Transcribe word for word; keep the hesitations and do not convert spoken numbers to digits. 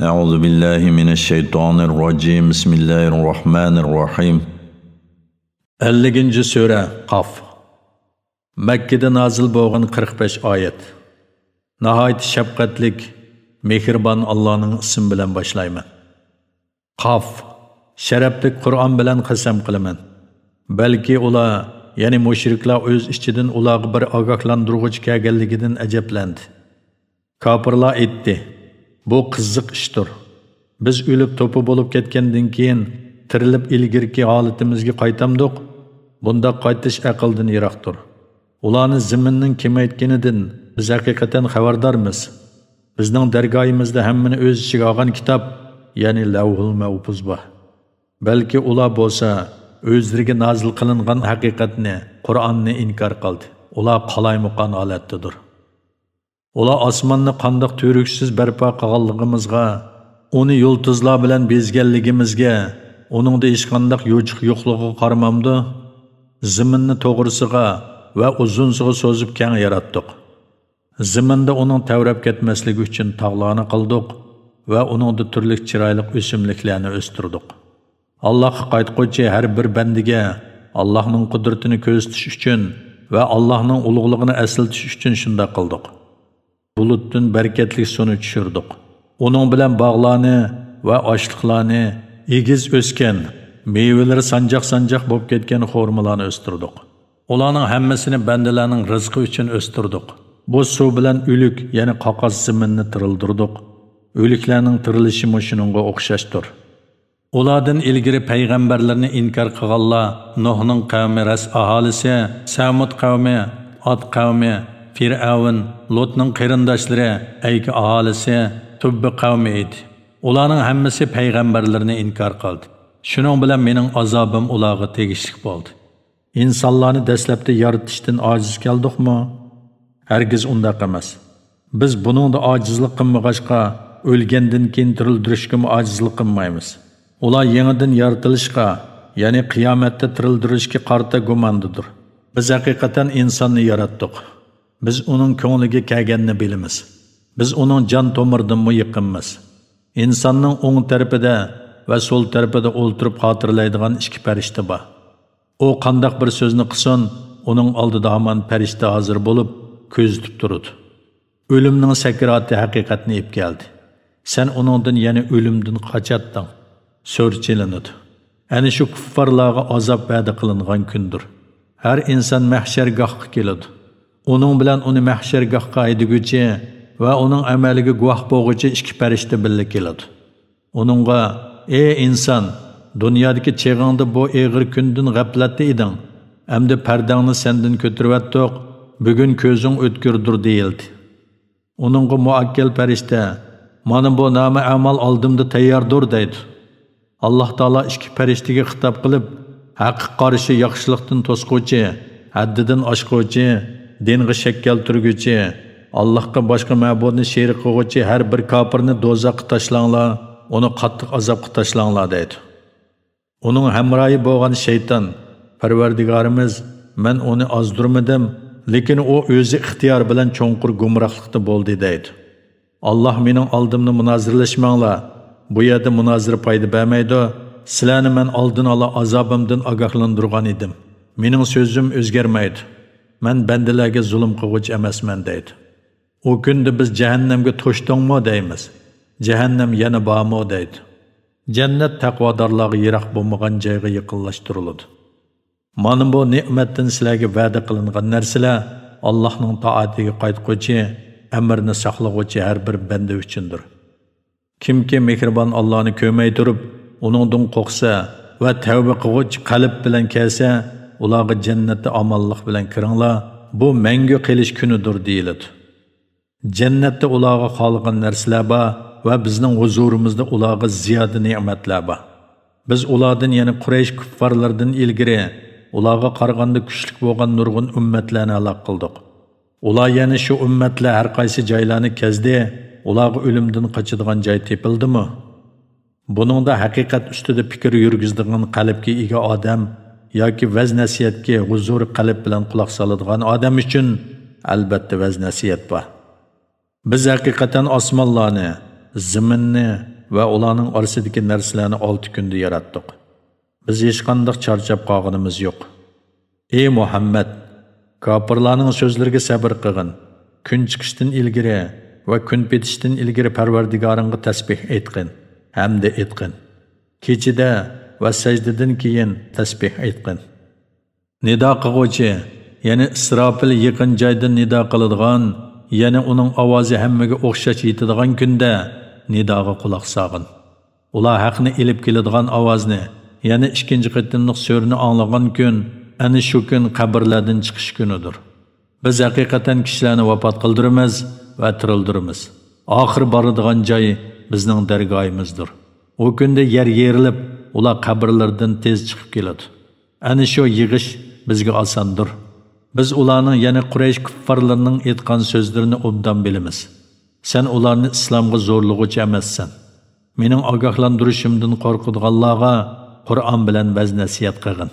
أعوذ بالله من الشيطان الرجيم. بسم الله الرحمن الرحيم. ئەللىكىنچى سۈرە، قاف. مەككىدە نازىل بولغان قىرىق بەش ئايەت. ناھايىتى شەپقەتلىك، مېھرىبان ئاللانىڭ ئىسمى بىلەن باشلايمەن. قاف. شەرەپلىك قۇرئان بىلەن قەسەم قىلىمەن. بەلكى ئۇلار، يەنى مۇشرىكلار ئۆز ئىچىدىن ئۇلارغا بىر ئاگاھلاندۇرغۇچى كەلگەنلىكىدىن ئەجەبلەندى. كاپىرلار ئېيتتى: «بۇ قىزىق ئىشتۇر. بىز ئۆلۈپ توپا بولۇپ كەتكەندىن كېيىن تىرىلىپ ئىلگىرىكى ھالىتىمىزگە قايتامدۇق؟ بۇنداق قايتىش ئەقىلدىن يىراقتۇر. ئۇلارنى زېمىننىڭ كېمەيتكىنىدىن بىز ھەقىقەتەن خەۋەردارمىز. بىزنىڭ دەرگاھىمىزدا ھەممىنى ئۆز ئىچىگە ئالغان كىتاب، يەنى لەۋھۇل مەھپۇز بار. بەلكى ئۇلار بولسا ئۆزلىرىگە نازىل قىلىنغان ھەقىقەتنى، قۇرئاننى ئىنكار قىلدى. ئۇلار قالايمىقان ھالەتتىدۇر.» ئۇلار ئاسماننى قانداق تۈۋرۈكسىز بەرپا قىلغانلىقىمىزغا، ئۇنى يۇلتۇزلار بىلەن بېزىگەنلىكىمىزگە، ئۇنىڭدا ھېچقانداق يوچۇق يوقلۇقىغا قارىمامدۇ؟ زېمىننى توغرىسىغا ۋە ئۇزۇنسىغا سوزۇپ كەڭ ياراتتۇق. زېمىندا ئۇنىڭ تەۋرەپ كەتمەسلىكى ئۈچۈن تاغلارنى قىلدۇق ۋە ئۇنىڭدا تۈرلۈك چىرايلىق ئۆسۈملۈكلەرنى ئۆستۈردۇق. ئاللاھقا قايتقۇچى ھەر بىر بەندىگە ئاللاھنىڭ قۇدرىتىنى كۆرسىتىش ئۈچۈن ۋە ئاللاھنىڭ ئۇلۇغلۇقىنى ئەسلىتىش ئۈچۈن شۇنداق قىلدۇق. بۇلۇتتىن بەرىكەتلىك سۇنى چۈشۈردۇق. ئۇنىڭ بىلەن باغلارنى ۋە ئاشلىقلارنى، ئېگىز ئۆسكەن، مېۋىلىرى سانجاق-سانجاق بولۇپ كەتكەن خورمىلارنى ئۆستۈردۇق. ئۇلارنىڭ ھەممىسىنى بەندىلەرنىڭ رىزقى ئۈچۈن ئۆستۈردۇق. بۇ سۇ بىلەن ئۆلۈك، يەنى قاقاس زېمىننى تىرىلدۈردۇق. ئۆلۈكلەرنىڭ تىرىلىشىمۇ شۇنىڭغا ئوخشاشتۇر. ئۇلاردىن ئىلگىرى پەيغەمبەرلىرىنى ئىنكار قىلغانلار نۇھنىڭ قەۋمى رەس ئاھالىسى، سەمۇد قەۋمى، ئاد قەۋمى، فىرئەۋن، لۇتنىڭ قېرىنداشلىرى ئەيكە ئاھالىسى، تۇببە قەۋمى ئىدى. ئۇلارنىڭ ھەممىسى پەيغەمبەرلىرىنى ئىنكار قىلدى. شۇنىڭ بىلەن مېنىڭ ئازابىم ئۇلارغا تېگىشلىك بولدى. ئىنسانلارنى دەسلەپتە يارىتىشتىن ئاجىز كەلدۇقمۇ؟ ھەرگىز ئۇنداق ئەمەس. بىز بۇنىڭدا ئاجىزلىق قىلمىغاچقا، ئۆلگەندىن كېيىن تىرىلدۈرۈشكىمۇ ئاجىزلىق قىلمايمىز. ئۇلار يېڭىدىن يارىتىلىشقا، يەنى قىيامەتتە تىرىلدۈرۈلۈشكە قارىتا گۇماندىدۇر. بىز ھەقىقەتەن ئىنساننى ياراتتۇق. بىز ئۇنىڭ كۆڭلىگە كەلگەننى بىلىمىز. بىز ئۇنىڭ جان تومۇرىدىنمۇ يېقىنمىز. ئىنساننىڭ ئوڭ تەرىپىدە ۋە سول تەرىپىدە ئولتۇرۇپ خاتىرىلەيدىغان ئىككى پەرىشتە بار. ئۇ قانداق بىر سۆزنى قىلسۇن، ئۇنىڭ ئالدىدا ھامان پەرىشتە ھازىر بولۇپ، كۆزىتىپ تۇرىدۇ. ئۆلۈمنىڭ سەكراتى ھەقىقەتنى ئېلىپ كەلدى. سەن ئۇنىڭدىن، يەنى ئۆلۈمدىن قاچاتتىڭ. سۆر چېلىنىدۇ. ئەنە شۇ كۇففارلارغا ئازاب ۋەدە قىلىنغان كۈندۇر. ھەر ئىنسان مەھشەرگاھقا كېلىدۇ. ئۇنىڭ بىلەن ئۇنى مەھشەرگاھقا ھەيدىگۈچى ۋە ئۇنىڭ ئەمەلىگە گۇۋاھ بولغۇچى ئىككى پەرىشتە بىللە كېلىدۇ. ئۇنىڭغا: «ئەي ئىنسان، دۇنيادىكى چېغىڭدا بۇ ئېغىر كۈندىن غەپلەتتە ئىدىڭ. ئەمدى پەردەڭنى سەندىن كۆتۈرۈۋەتتۇق، بۈگۈن كۆزۈڭ ئۆتكۈردۇر» دېيىلدى. ئۇنىڭغا مۇئەككەل پەرىشتە: «مانا بۇ نامە ئەمال ئالدىمدا تەيياردۇر» دەيدۇ. ئاللاھ تائالا ئىككى پەرىشتىگە خىتاب قىلىپ: «ھەققە قارشى ياخشىلىقتىن توسقۇچى، ھەددىدىن ئاشقۇچى، دىنغا شەك كەلتۈرگۈچى، ئاللاھقا باشقا مەبۇدنى شېرىك قىلغۇچى ھەر بىر كاپىرنى دوزاخقا تاشلاڭلار، ئۇنى قاتتىق ئازابقا تاشلاڭلار» دەيدۇ. ئۇنىڭ ھەمراھى بولغان شەيتان: «پەرۋەردىگارىمىز، مەن ئۇنى ئازدۇرمىدىم، لېكىن ئۇ ئۆزى ئىختىيارى بىلەن چوڭقۇر گۇمراھلىقتا بولدى» دەيدۇ. ئاللاھ: «مېنىڭ ئالدىمدا مۇنازىرىلەشمەڭلار، بۇ يەردە مۇنازىرە پايدا بەرمەيدۇ، سىلەرنى مەن ئالدىن ئالا ئازابىمدىن ئاگاھلاندۇرغان ئىدىم، مېنىڭ سۆزۈم ئۆزگەرمەيدۇ، مەن بەندىلەرگە زۇلۇم قىلغۇچى ئەمەسمەن» دەيدۇ. ئۇ كۈندە: «بىز جەھەننەمگە توشتۇڭمۇ؟» دەيمىز. «جەھەننەم يەنە بارمۇ؟» دەيدۇ. جەننەت تەقۋادارلارغا يىراق بولمىغان جايغا يېقىنلاشتۇرۇلىدۇ. مانا بۇ نېمەتتىن سىلەرگە ۋەدە قىلىنغان نەرسىلەر ئاللاھنىڭ تائەتىگە قايتقۇچى، ئەمرىنى ساقلىغۇچى ھەر بىر بەندە ئۈچۈندۇر. كىمكى مېھرىبان ئاللاھنى كۆرمەي تۇرۇپ، ئۇنىڭدىن قورقسا ۋە تەۋبە قىلغۇچ قەلب بىلەن كەلسە، ئۇلارغا جەننەتتە ئامانلىق بىلەن كىرىڭلار، بۇ مەڭگۈ قېلىش كۈنىدۇر دېيىلىدۇ. جەننەتتە ئۇلارغا خالىغان نەرسىلەر بار ۋە بىزنىڭ ھۇزۇرىمىزدا ئۇلارغا زىيادە نېمەتلەر بار. بىز ئۇلاردىن، يەنى قۇرەيش كۇففارلىرىدىن ئىلگىرى ئۇلارغا قارىغاندا كۈچلۈك بولغان نۇرغۇن ئۈممەتلەرنى ھالاك قىلدۇق. ئۇلار، يەنى شۇ ئۈممەتلەر ھەر قايسى جايلارنى كەزدى، ئۇلارغا ئۆلۈمدىن قاچىدىغان جاي تېپىلدىمۇ؟ بۇنىڭدا ھەقىقەت ئۈستىدە پىكىر يۈرگۈزىدىغان قەلبكە ئىگە ئادەم ياكى ۋەز-نەسىھەتكە ھۇزۇرى قەلب بىلەن قۇلاق سالىدىغان ئادەم ئۈچۈن، ئەلبەتتە، ۋەز-نەسىھەت بار. بىز ھەقىقەتەن ئاسمانلارنى، زېمىننى ۋە ئۇلارنىڭ ئارىسىدىكى نەرسىلەرنى ئالتە كۈندە ياراتتۇق. بىز ھېچقانداق چارچاپ قالغىنىمىز يوق. ئى مۇھەممەد! كاپىرلارنىڭ سۆزلىرىگە سەبىر قىلغىن. كۈن چىقىشتىن ئىلگىرى ۋە كۈن پېتىشتىن ئىلگىرى پەرۋەردىگارىڭغا تەسبىھ ئېيتقىن ھەمدە ئېيتقىن. كېچىدە ۋە سەجدىدىن كېيىن تەسبىھ ئېيتقىن. نىدا قىلغۇچى، يەنى ئىسراپىل يېقىن جايدىن نىدا قىلىدىغان، يەنى ئۇنىڭ ئاۋازى ھەممىگە ئوخشاش يېتىدىغان كۈندە نىداغا قۇلاق سالغىن. ئۇلار ھەقنى ئېلىپ كېلىدىغان ئاۋازنى، يەنى ئىككىنچى قېتىملىق سۈرىنى ئاڭلىغان كۈن، ئەنە شۇ كۈن قەبرىلەردىن چىقىش كۈنىدۇر. بىز ھەقىقەتەن كىشىلەرنى ۋاپات قىلدۇرىمىز ۋە تىرىلدۈرىمىز. ئاخىر بارىدىغان جاي بىزنىڭ دەرگاھىمىزدۇر. ئۇ كۈندە يەر يېرىلىپ، ئۇلار قەبرىلىرىدىن تېز چىقىپ كېلىدۇ. ئەنە شۇ يىغىش بىزگە ئاساندۇر. بىز ئۇلارنىڭ، يەنى قۇرەيش كۇففارلىرىنىڭ ئېيتقان سۆزلىرىنى ئوبدان بىلىمىز. سەن ئۇلارنى ئىسلامغا زورلىغۇچى ئەمەسسەن. مېنىڭ ئاگاھلاندۇرۇشۇمدىن قورقىدىغانلارغا قۇرئان بىلەن ۋەز-نەسىھەت قىلغىن.